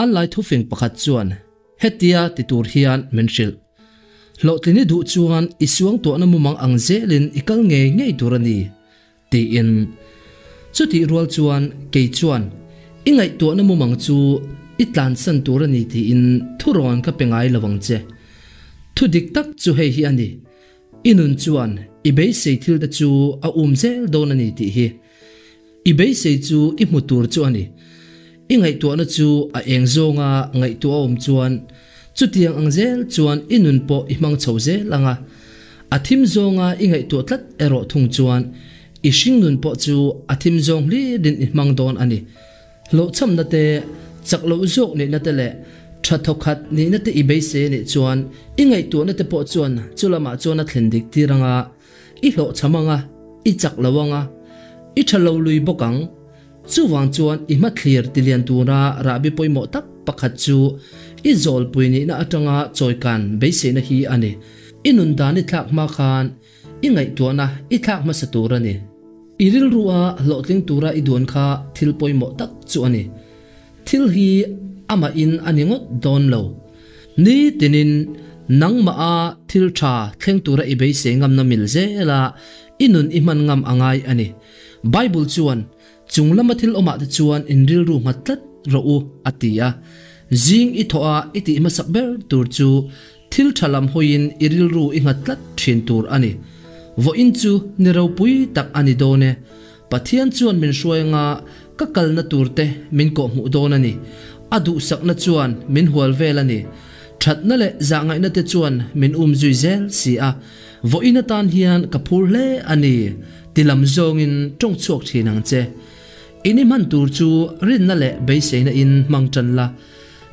Hmanlai thufing pakhat chuan hetia ti tur hian min hrilh, Hlawhtlin i duh chuan i suangtuahna mumang ang zelin i kal ngei ngei tur a ni, tiin. Chutih rual chuan kei chuan i ngaihtuahna mumang chu i tlansan tur a ni tiin thurawn ka pe ngai lo ang che. Thu dik tak chu hei hi a ni, I nun chuan i beisei thil te chu a um zel dawn a ni tih hi. I beisei chu i hmu tur chu a ni. I ngaihtuahna chu a eng zawnga ngaihtuah a awm chuan chutiang ang zel chuan i nun pawh i hmang chho zel ang a. A thim zawnga i ngaihtuah tlat erawh thung chuan i hring nun pawh chu a thim zawng hlirin i hmang dawn a ni. Hlawhchhamna te, chak loh zawk nihna te leh tha thawkhat nihna te i beisei a nih chuan i ngaihtuahna te pawh chuan chu lamah chuan a thlen dik tir ang a, i hlawhchham ang a, i chak lo ang a, i tha lo lui bawk ang. Chuvang chuan i hmathlir tilian tura rahbi pawimawh tak pakhat chu i zawlpui nihna atanga chawikan beiseina hi a ni. I nun dan i thlak hma khan I ngaihtuahna i thlak hmasa tur a ni. I rilrua hlawhtling tura i duan kha thil pawimawh tak chu a ni. Thil hi amah in a ni ngawt dawn lo. Ni tinin nangmah a thil tha thleng tura i beisei ngamna mil zela i nun i hman ngam a ngai a ni. Bible chuan, Chung lama thil awmah te chuan in rilru nghat tlat rawh u, a ti a. Zing i thawh a i tih hmasak ber tur chu Thil tha lam hawiin i rilru i nghat tlat thin tur a ni. Vawiin chu ni ropui tak a ni dawn e. Pathian chuan min hruai anga ka kalna tur te min kawhhmuh dawn a ni. A duhsakna chuan min hual vel a ni. Thatna leh zahngaihna te chuan min um zui zel si a. Vawiin atan hian ka phur hle a ni ti lam zawngin tawng chhuak thin ang che. In i hman tur chu rinna leh beiseina in hmang tan la.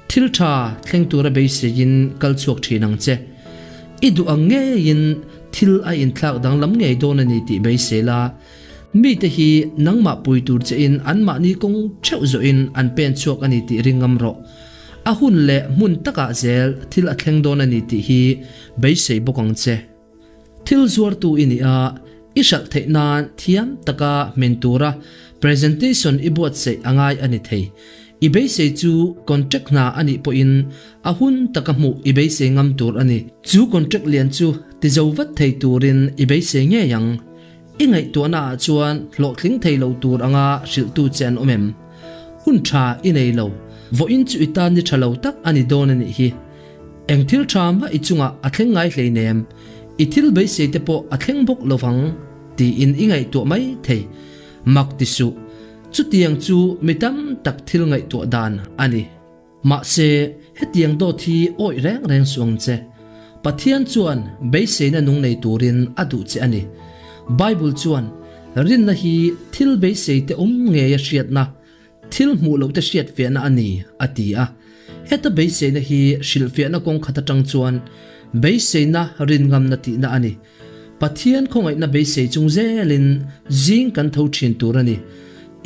Thil tha thleng tura beiseiin kal chhuak thin ang che. I duh ang ngeiin thil a inthlak danglam ngei dawn a ni tih beisei la. Mite hi nangmah pui tur chein anmahni kawng theuh zawhin an pen chhuak a ni tih ring ngam rawh. A hun leh hmun takah zel thil a thleng dawn a ni tih hi beisei bawk ang che. Thil zuartu i nih a, i hralh theih nan thiam taka hmin tura presentation i buatsaih a ngai a ni thei. I beisei chu contract hna a nih pawhin a hun taka hmuh i beisei ngam tur a ni. Chu contract lian chu ti zo vat thei turin i beisei ngei ang. I ngaihtuahna ah chuan hlawhtling thei lo tur anga hrilhtu che an awm em? Hun tha i nei lo. Vawiin chu i tan ni tha lo tak a ni dawn a nih hi. Eng thil tha mah i chungah a thleng ngai hleinem, i thil beisei te pawh a thleng bawk lo vang tiin i ngaihtuah mai thei. Mak ti suh, chutiang chu mi tam tak thil ngaihtuah dan a ni. Mahse, hetiang dawt hi awih reng reng suh ang che. Pathian chuan beiseina nung nei turin a duh che a ni. Bible chuan, Rinna hi thil beisei te awm ngei a hriatna, Thil hmuh loh te hriatfiahna a ni, a ti a. Heta beiseina hi hrilhfiahna kawng khat atang chuan beiseina rinngamna tihna a ni. Pathian khawngaihna beisei chung zelin zing kan tho thin tur a ni.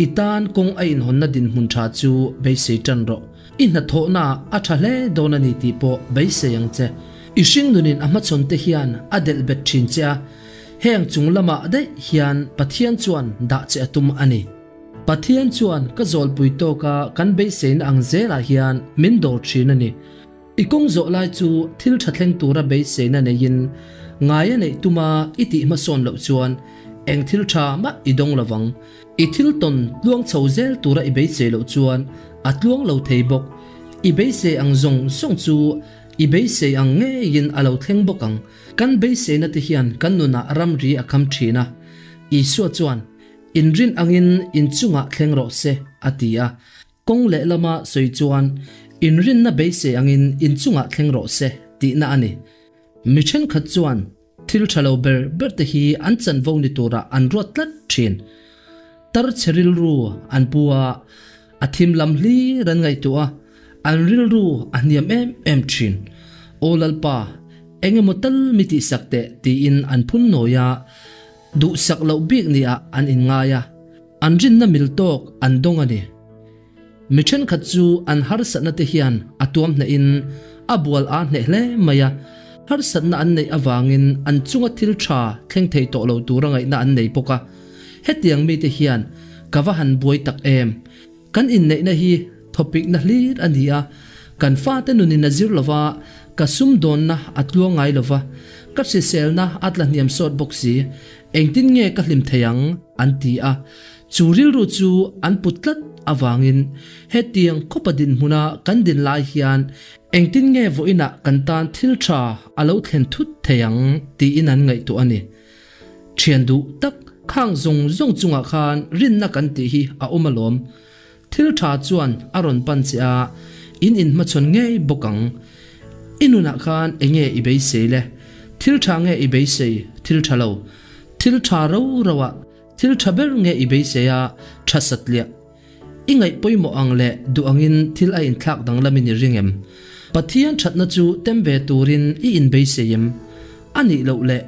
I tan kawng a inhawnna dinhmun tha chu beisei tan rawh. I hnathawhna a tha hle dawn a ni tih pawh beisei ang che. I hringnunin a hmachhawn te hian a delh bet thin che a, heng chung lamah daih hian Pathian chuan dah che a tum a ni. Pathian chuan ka zawlpui tawka kan beiseina ang zelah hian min dawr thin a ni. I kawng zawh lai chu thil tha thleng tura beiseina neiin ngai a neih tuma i tih hmasawn loh chuan eng thil tha mah i dawng lo vang. I thil tawn tluang chho zel tura i beisei loh chuan a tluang lo thei bawk. I beisei ang zawng zawng chu i beisei ang ngeiin a lo thleng bawk ang. Kan beiseina te hian kan nunah ramri a kham thin a. Isua chuan Inrin angin inchungah thleng rawh se, a ti a. Kawng lehlama sawi chuan, Inrinna beisei angin inchungah thleng rawh se, tihna a ni. Mi thenkhat chuan thil tha lo ber berte hi an chanvo ni turah an ruat tlat thin. Tar chhe rilru an pu a, a thim lam hlir an ngaihtuah a, an rilru a hniam em em thin. Aw Lalpa, eng emaw tal mi tihsak teh, tiin an phun nawi a. Duhsak loh bik nia an inngai a, an rinna mil tawk an dawng a ni. Mi thenkhat chu an harsatna te hian a tuam hnehin a bual aa hneh hle mai a, harsatna an neih avangin an chunga thil tha thleng thei tawh lo tura ngaihna an nei bawk a. Hetiang mite hian ka va han buai tak em! Kan inneihna hi Thawpikna hlir a ni a, kan fate nunin a zir lova, ka sumdawnna a tluang ngai lova, ka hriselna a tla hniam sawt bawk si, engtin nge ka hlim thei ang? an ti a. Chu rilru chu an put tlat avangin hetiang khawpa dinhmuna kan din lai hian engtin nge vawiinah kan tan thil tha a lo thlen thut thei ang tiin an ngaihtuah a ni. Thian duh tak khang zawng zawng chungah khan rinna kan tih hi a awm alawm. Thil tha chuan a rawn pan che a, in inhmachhawn ngei bawk ang. I nunah khan enge i beisei le? Thil tha nge i beisei? Thil tha lo. Thil tha ro ro ah thil tha ber nge i beisei a, tha satliah. I ngaih pawimawh ang leh duh angin thil a inthlak danglamin i ring em? Pathian thatna chu tem ve turin i inbeisei em? A nih loh leh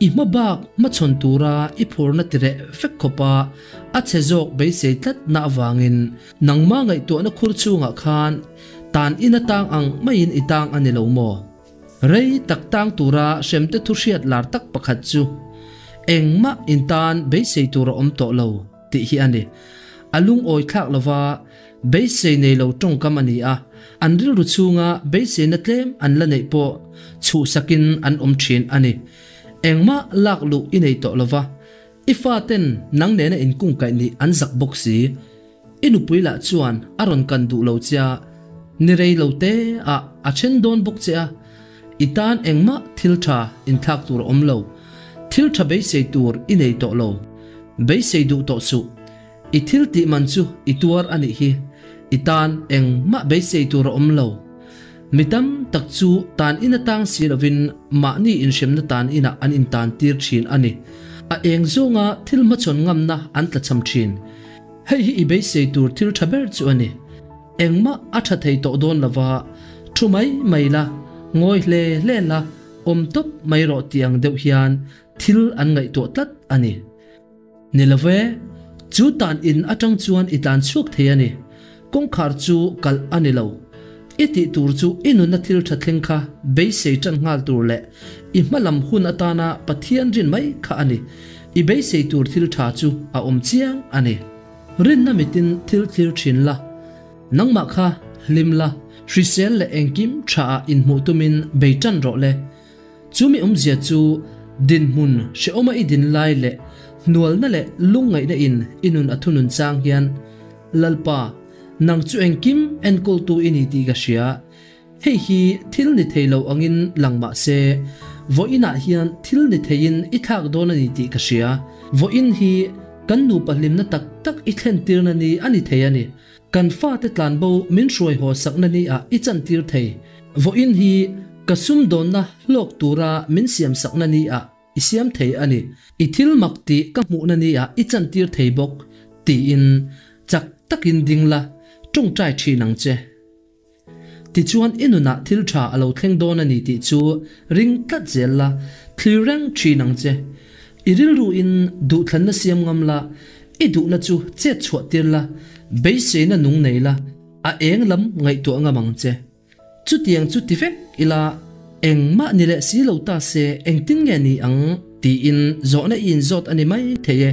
I hma bak hmachhawn tura i phurna ti reh vek khawpa a chhe zawk beisei tlatna avangin nangmah ngaihtuahna khur chhungah khan tan in a tang ang maiin i tang a ni lo maw? Rei tak tang tura hremte thu hriat lar tak pakhat chu engmah in tan beisei tur a awm tawh lo tih hi a ni. A lungawi thlak lova beisei nei lo tawngkam a ni a, an rilru chhunga beiseina tlem an la neih pawh chhuhsakin an awm thin a ni. Engmah lak luh i nei tawh lova, i faten nang nena inkungkaih nih an zak bawk si. I nupui lah chuan a rawn kan duh lo che a, ni rei lo te ah a then dawn bawk che a, i tan engmah thil tha inthlak tur a awm lo. Thil tha beisei tur i nei tawh lo. Beisei duh tawh suh. I thil tih man chu i tuar a nih hi. I tan engmah beisei tur a awm lo. Mi tam tak chu tan in atang si lovin mahni inhremna tan inah an intan tir thin a ni. A eng zawnga thil hmachhawn ngamna an tlachham thin. Hei hi i beisei tur thil tha ber chu a ni. Engmah a tha thei tawh dawn lova, thu mai mai la, ngawi hle hle la, awm tawp mai rawh tih ang deuh hian thil an ngaihtuah tlat a ni. Ni lo ve, chu tan in atang chuan i tlan chhuak thei a ni. Kawngkhar chu kalh a ni lo. I tih tur chu i nunna thil tha thleng kha beisei tan nghal tur leh i hmalam hun atana Pathian rin mai kha a ni. I beisei tur thil tha chu a awm chiang a ni. Rinna mitin thil thlir thin la, nangmah kha hlim la, hrisel leh engkim tha ah inhmuh tumin bei tan rawh le. Chumi awmzia chu dinhmun hrehawma i din lai leh hnualna leh lungngaihna in i nun a thunun chang hian, Lalpa, nang chu engkim enkawltu i ni tih ka hria. Hei hi thil ni thei lo angin lang mah se, vawiinah hian thil ni theiin i thlak dawn a ni tih ka hria. Vawiin hi kan nupa hlimna tak tak i thlentirna ni a ni thei a ni. Kan fate tlanbo min hruai haw sakna ni ah i chantir thei. Vawiin hi ka sumdawnna hlawk tura min siam sakna ni ah i siam thei a ni. I thil mak tih ka hmuhna ni ah i chantir thei bawk, tiin chak takin ding la, tawngtai thin ang che. Tichuan i nunah thil tha a lo thleng dawn a ni tih chu ring tlat zel la, thlir reng thin ang che. I rilruin duhthlanna siam ngam la, i duhna chu chet chhuah tir la, beiseina nung nei la, a eng lam ngaihtuah ngam ang che. Chutiang chu ti vek ila, engmah ni leh si lo ta se engtin nge ni ang tiin zawhna i inzawt a ni mai thei e.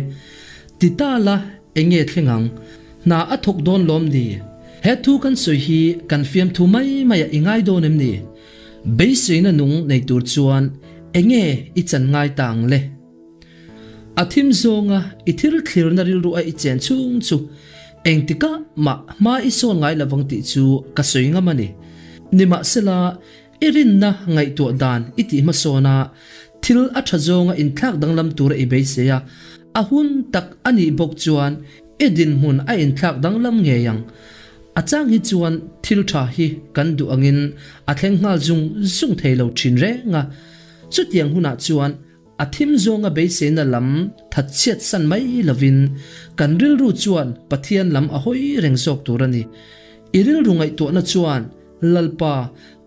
Ti ta la enge thleng ang? Hna a thawk dawn lawm ni? He thu kan sawi hi kan fiamthu mai maiah i ngai dawn em ni? Beiseina nung nei tur chuan enge i chan ngai ta ang le? A thim zawnga i thil thlirna rilru a i chen chhung chu engtikah mah hma i sawn ngai lovang tih chu ka sawi ngam a ni. Nimahsela, i rinna ngaihtuah dan i tih hmasawn a, thil a tha zawnga inthlak danglam tura i beisei a, a hun tak a nih bawk chuan I dinhmun a inthlak danglam ngei ang. A chang hi chuan thil tha hi kan duh angin a thleng nghal zung zung thei lo thin reng a. Chutiang hunah chuan a thim zawnga beiseina lam thatchhiat san mai lovin kan rilru chuan Pathian lam a hawi reng zawk tur a ni. I rilru ngaihtuahna chuan Lalpa,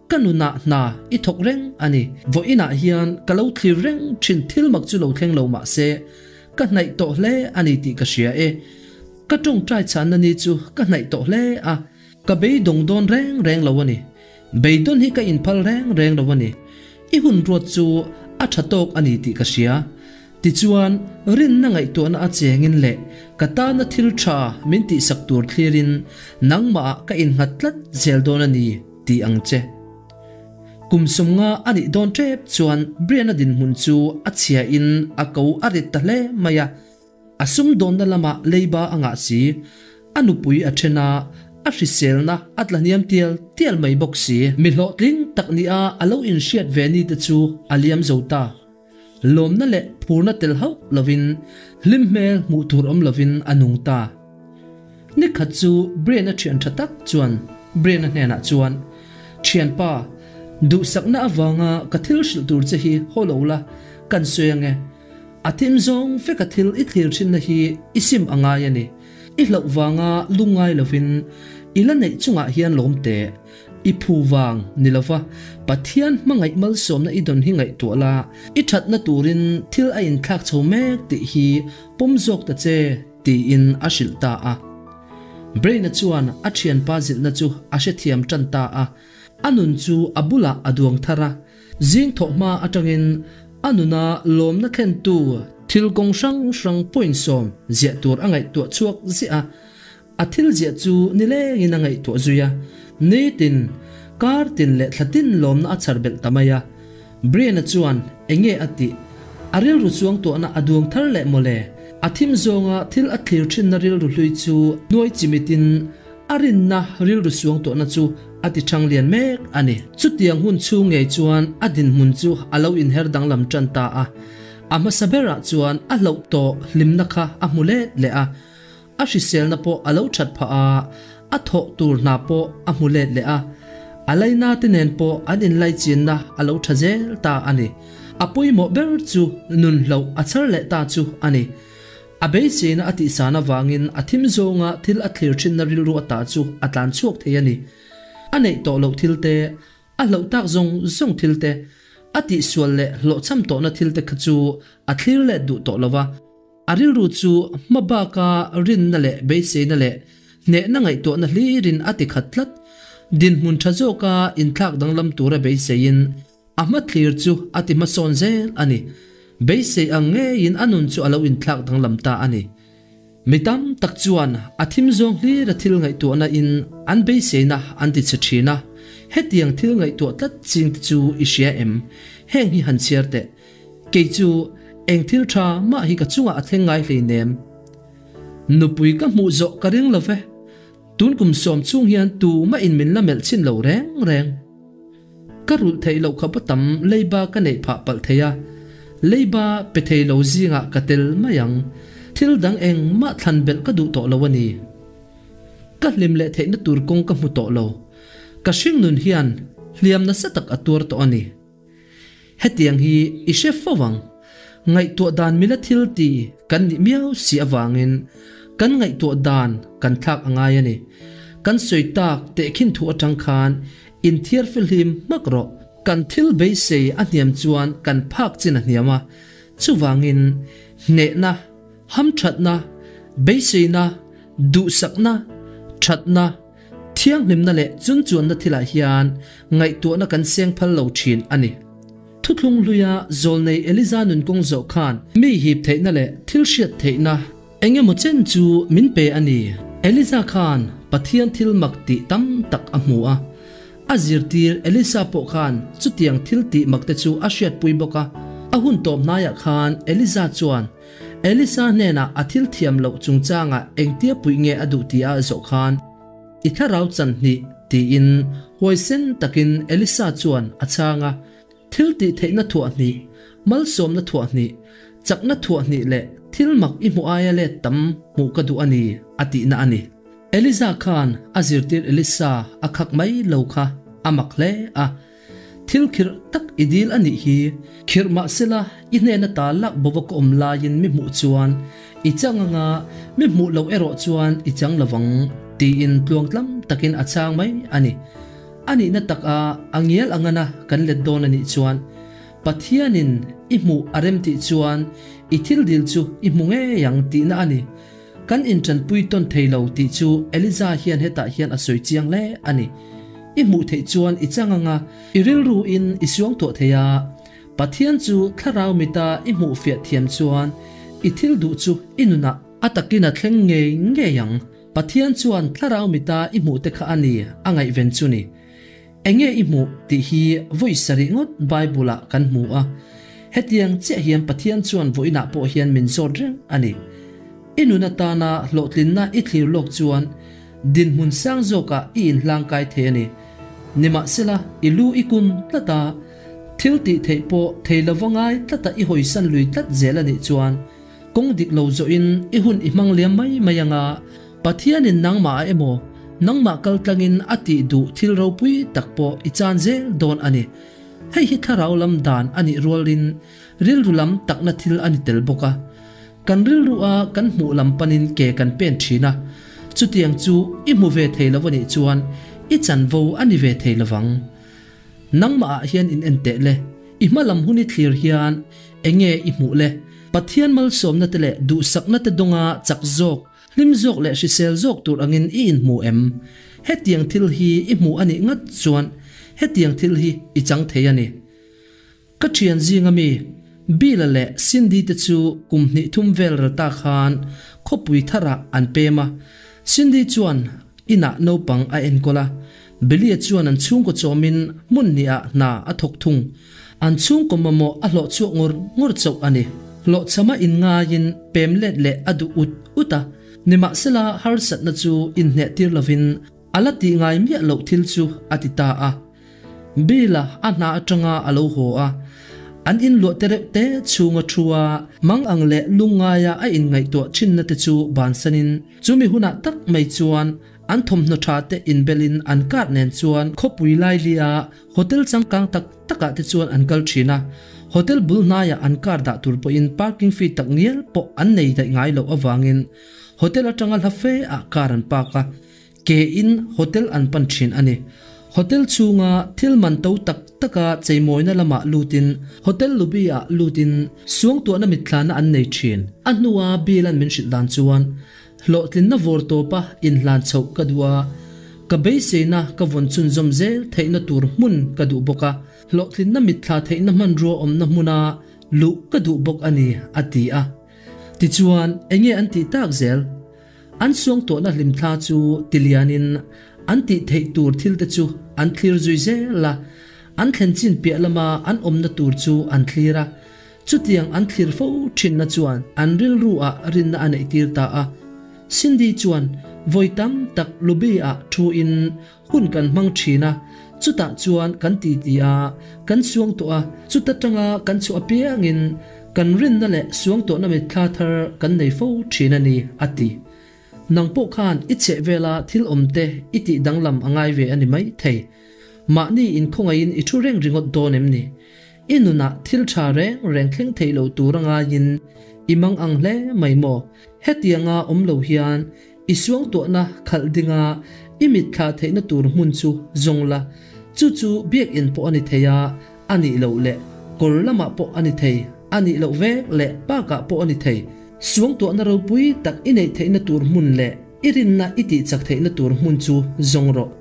ka nunah hna i thawk reng a ni. Vawiinah hian ka lo thlir reng thin thil mak chu lo thleng lo mah se, ka hnaih tawh hle a ni tih ka hria e. Ka tawngtai chhanna ni chu ka hnaih tawh hle a, ka beidawng dawn reng reng lo a ni. Beidawn hi ka inphal reng reng lo a ni. I hun ruat chu a tha tawk a ni tih ka hria. Tichuan, rinna ngaihtuahna a chengin leh ka tana thil tha min tihsak tur thlirin nangmahah ka innghat tlat zel dawn a ni, ti ang che. Kum 50 a nih dawn tep chuan Brian-a dinhmun chu a chhiain a ko a rit ta hle mai a. A sumdawnna lamah leiba a ngah si, a nupui a then a, a hriselna a tla hniam tial tial mai bawk si. Mi hlawhtling tak nia a lo inhriat ve ni te chu a liam zo ta. Lawmna leh phurna tel hauh lovin, hlim hmel hmuh tur awm lovin a nung ta. Nikhat chu Brian-a thian tha tak chuan Brian-a hnenah chuan, Thianpa, duhsakna avanga ka thil hrilh tur che hi haw lo la, kan sawi ange. A thim zawng veka thil i thlir thinna hi i sim a ngai a ni. I hlauh vanga lungngai lovin i la neih chungah hian lawm teh. I phu vang ni lova Pathian hmangaih malsawmna i dawn hi ngaihtuah la, i thatna turin thil a inthlak chho mek tih hi pawm zawk ta che, tiin a hrilh ta a. Brain-a chuan a thianpa zilhna chu a hrethiam tan ta a, a nun chu a bulah a duang thar a. Zing thawh hma atangin a nuna lawmna thlentu thil kawng hrang hrang point 10 ziah tur a ngaihtuah chhuak ziah a, a thil ziah chu nilengin a ngaihtuah zui a, nitin, kar tin leh thla tin lawmna a chhar belh ta mai a. Brian-a chuan enge a tih? A rilru chuang tuahna a duang thar leh mawle. A thim zawnga thil a thlir thinna rilru hlui chu hnuai chimitin a rinna rilru suang tuahna chu a ti thang lian mek a ni. Chutiang hun chhung ngei chuan a dinhmun chu a lo inher danglam tan ta a. A hmasa berah chuan a hlauh tawh hlimna kha a hmu let leh a. A hriselna pawh a lo that phah a, a thawh tur hna pawh a hmu let leh a. A laina te nen pawh an inlaichinna a lo tha zel ta a ni. A pawimawh ber chu nun hloh a chhar leh ta chu a ni. A beiseina a tihsan avangin a thim zawnga thil a thlir thinna rilru ata chu a tlan chhuak thei a ni. A neih tawh loh thil te, a hloh tak zawng zawng thil te, a tihsual leh hlawhchham tawhna thil te kha chu a thlir let duh tawh lo va. A rilru chu hma baka rinna leh beiseina leh hnehna ngaihtuahna hlirin a ti khat tlat. Dinhmun tha zawka inthlak danglam tura beiseiin a hma thlir chu a ti hmasawn zel a ni. Beisei ang ngeiin a nun chu a lo inthlak danglam ta a ni. Mi tam tak chuan a thim zawng hlira thil ngaihtuahna in an beiseina an ti chhe thin a. Hetiang thil ngaihtuah tlat ching te chu i hria em? Heng hi han chhiar teh. Kei chu eng thil tha mah hi ka chungah a thleng ngai hleinem. Nupui ka hmuh zawh ka ring lo ve. Tun kum 10 chhung hian tu mah in min la melh chhin lo reng reng. Ka rulh theih loh kha tam leiba ka neih phah palh thei a. Leiba pe thei lo zingah ka tel mai ang. Thil dang eng mah thlan belh ka duh tawh lo a ni. Ka hlim leh theihna tur kawng ka hmu tawh lo. Ka hring nun hian hliam nasa tak a tuar tawh a ni. Hetiang hi i hre fo ang. Ngaihtuah dan mila thil ti kan nih miau si avangin kan ngaihtuah dan kan thlak a ngai a ni. Kan sawi tak tehkhin thu atang khan inthiar fihlim hmak rawh. Kan thil beisei a hniam chuan kan phak chin a hniam a. Chuvangin hnehna, hamthatna, beiseina, duhsakna, thatna, Thianghlimna leh chunchuanna thilah hian ngaihtuahna kan seng phal lo thin a ni. Thuthlung hluia zawlnei Eliza nun kawng zawh khan mi hip theihna leh thil hriat theihna eng emaw chen chu min pe a ni. Eliza khan Pathian thil mak tih tam tak a hmu a. A zirtir Elisa pawh khan chutiang thil tih mak te chu a hriatpui bawk a. A hun tawp hnaiah khan Eliza chuan Elisa hnenah a thil thiam loh chungchangah engtia puih nge a duh tih a zawh khan, I thlarau chan hnih, tiin huaisen takin Elisa chuan a chhang a. Thil tih theihna thuah hnih, malsawmna thuah hnih, chakna thuah hnih leh thil mak i hmuh aia let tam hmuh ka duh a ni, a tihna a ni. Eliza khan a zirtir Elisa a khak mai lo kha a mak hle a. Thil khirh tak i dil a nih hi. Khirh mah sela i hnena ta lak bova ka awm laiin mi hmuh chuan i chang anga mi hmuh loh erawh chuan i chang lovang tiin tluangtlam takin a chhang mai a ni. A nihna taka a ngial angana kan let dawn a nih chuan Pathianin i hmuh a rem tih chuan i thil dil chu i hmu ngei ang tihna a ni. Kan intanpui tawn thei lo tih chu Eliza hian hetah hian a sawi chiang hle a ni. I hmuh theih chuan i chang anga i rilru in i suang tuah thei a. Pathian chu thlarau mita i hmuh fiah thiam chuan i thil duh chu i nunah a takin a thleng ngei ngei ang. Pathian chuan thlarau mita i hmuh te kha a ni a ngaihven chu ni. Enge i hmuh tih hi vawi sarih ngawt Bible ah kan hmu a. Hetiang chiah hian Pathian chuan vawiinah pawh hian min zawt reng a ni. I nun atana hlawhtlinna i thlir lawk chuan dinhmun sang zawkah i inhlangkai thei a ni. Nimahsela, i lu i kun tlat a, thil tih theih pawh thei lova ngai tlata i hawisan lui tlat zel a nih chuan kawng dik lo zawhin i hun i hmang liam mai mai ang a, Pathianin nangmah ah emaw, nangmah kaltlangin a tih duh thil ropui tak pawh i chan zel dawn a ni. Hei hi thlarau lam dan a nih rualin rilru lam takna thil a ni tel bawk a. Kan rilru a kan hmuh lam panin ke kan pen thin a, chutiang chu i hmu ve thei lo a nih chuan i chanvo a ni ve thei lovang. Nangmah ah hian in en teh le, i hma lam hun i thlir hian enge i hmuh le? Pathian malsawmna te leh duhsakna te dawnga chak zawk, hlim zawk leh hrisel zawk tur angin i inhmu em? Hetiang thil hi i hmuh a nih ngat chuan hetiang thil hi i chang thei a ni. Ka thian zinga mi, Bill-a leh Cindy te chu kum hnih thum vel ral ta khan khawpui tharah an pem a. Cindy chuan inah naupang a enkawl a, Billy-a chuan an chhungkaw chawmin hmun hniah hna a thawk thung. An chhungkaw mamawh a hlawh chhuak ngawr ngawr chauh a ni. Hlawhchhama inngaiin pem let leh a duh ut ut a, nimahsela harsatna chu inhneh tir lovin a la tih ngai miah loh thil chu a ti ta a. Bill-a a hna atanga a lo haw a, an inluah te reuh te chhunga thu a, mang ang leh lungngaia a inngaihtuah thinna te chu bansanin chumi hunah tak mai chuan an thawmhnaw tha te inbelin an car nen chuan khawpui lailia hotel changkang tak takah te chuan an kal thin a. Hotel bul hnaiah an car dah tur pawhin parking fee tak ngial pawh an nei daih ngai loh avangin hotel atanga hla fe ah car an park a. Ke in hotel an pan thin a ni. Hotel chhunga thil man to tak taka cheimawina lamah lutin hotel lobby ah lutin suangtuahna mitthlana an nei thin. A hnua bill an min hrilh dan chuan hlawhtlinna vawr tawpa inhlan chhoh ka duh a, ka beiseina ka vawn chhunzawm zel theihna tur hmun ka duh bawk a, hlawhtlinna mitthla theihna hmanrua awmna hmuna luh ka duh bawk a ni, a ti a. Tichuan, enge an tih tak zel? An suangtuahna hlimthla chu tilianin an tih theih tur thilte chu an thlir zui zel a, an thlen chin piah lama an awmna tur chu an thlir a. Chutiang an thlir fo thinna chuan an rilru ah rinna a neih tir ta a. Cindy chuan vawi tam tak lobby ah thu in hun kan hmang thin a, chutah chuan kan titi a, kan suangtuah a, chuta tanga kan chhuah apiangin kan rinna leh suangtuahna mitthla thar kan nei fo thin a ni, a ti. Nang pawh khan i chheh vela thil awmte i tih danglam a ngai ve a ni mai thei. Mahni inkhawngaihin i thu reng ringawt dawn em ni? I nunah thil tha reng reng thleng theih loh tur a ngaiin i mang ang hle mai maw? Hetianga awm lo hian I suangtuahna khalh dinga i mitthla theihna tur hmun chu zawng la, chu chu biakinn pawh a ni thei a, a nih loh leh kawr lamah pawh a ni thei, a nih loh vek leh park-ah pawh a ni thei. Suangtuahna ropui tak i neih theihna tur hmun leh i rinna i tihchak theihna tur hmun chu zawng rawh.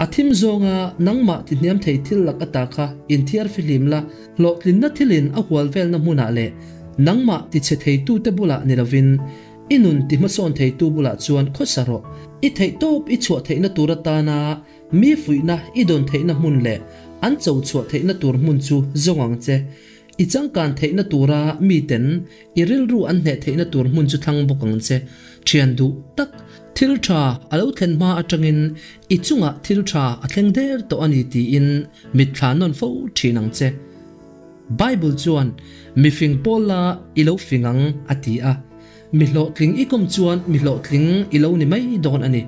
A thim zawnga nangmah tihniam thei thil lak ata kha inthiar fihlim la, hlawhtlinna thilin a hual velna hmunah leh nangmah tichhe theitute bulah ni lovin, I nun ti hmasawn theitu bulah chuan khawsa rawh. I theihtawp i chhuah theihna tur atana mi fuihna i dawn theihna hmun leh an cho chhuah theihna tur hmun chu zawng ang che. I changkan theihna tura miten i rilru an hneh theihna tur hmun chu thlang bawk ang che. Thian duh tak, thil tha a lo thlen hma atangin i chungah thil tha a thleng der tawh a ni tiin mitthla nawn fo thin ang che. Bible chuan, Mi fing pawl la i lo fing ang, a ti a. Mi hlawhtling i kawm chuan mi hlawhtling i lo ni mai dawn a ni.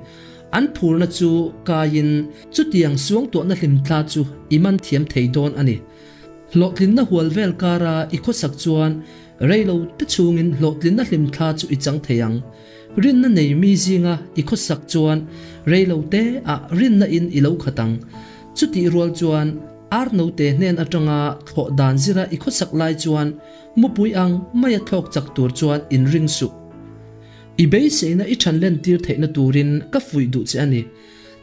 An phurna chu kaiin chutiang suangtuahna hlimthla chu i man thiam thei dawn a ni. Hlawhtlinna hual vel kara i khawsak chuan reilo te chhungin hlawhtlinna hlimthla chu i chang thei ang. Rinna nei mi zinga i khawsak chuan reilo te ah rinna in i lo khat ang. Chutih rual chuan Ar note hnen atanga thlawh dan zira i khawsak lai chuan mupui ang maia thlawk chak tur chuan inring suh. I beiseina i than len tir theihna turin ka fuih duh che a ni.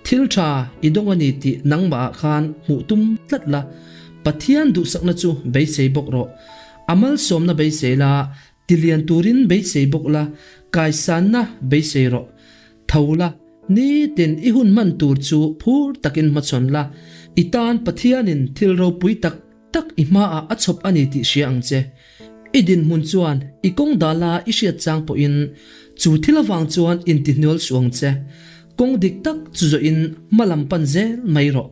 Thil tha i dawng a ni tih nangmahah khan hmuh tum tlat la. Pathian duhsakna chu beisei bawk rawh. A malsawmna beisei la, tilian turin beisei bawk la, kaisanna beisei rawh. Tho la, nitin i hun hman tur chu phur takin hmachhawn la, i tan Pathianin thil ropui tak tak i hmaah a chhawp a ni tih hria ang che. I dinhmun chuan i kawng dala i hriat chang pawhin chu thil avang chuan intihnual suh ang che. Kawng dik tak chu zawhin hma lam pan zel mai rawh.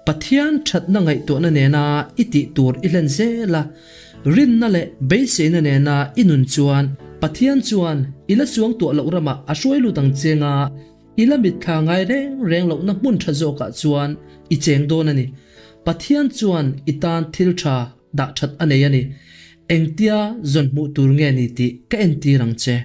Pathian thatna ngaihtuahna nena i tih tur i hlen zel a, rinna leh beiseina nena i nun chuan Pathian chuan i la chuang tuah loh ramah a hruai lut ang cheng a, i la mitthla ngai reng reng lohna hmun tha zawkah chuan i cheng dawn a ni. Pathian chuan i tan thil tha dah that a nei a ni. Engtia zawn hmuh tur nge ni tih ka entir ang che.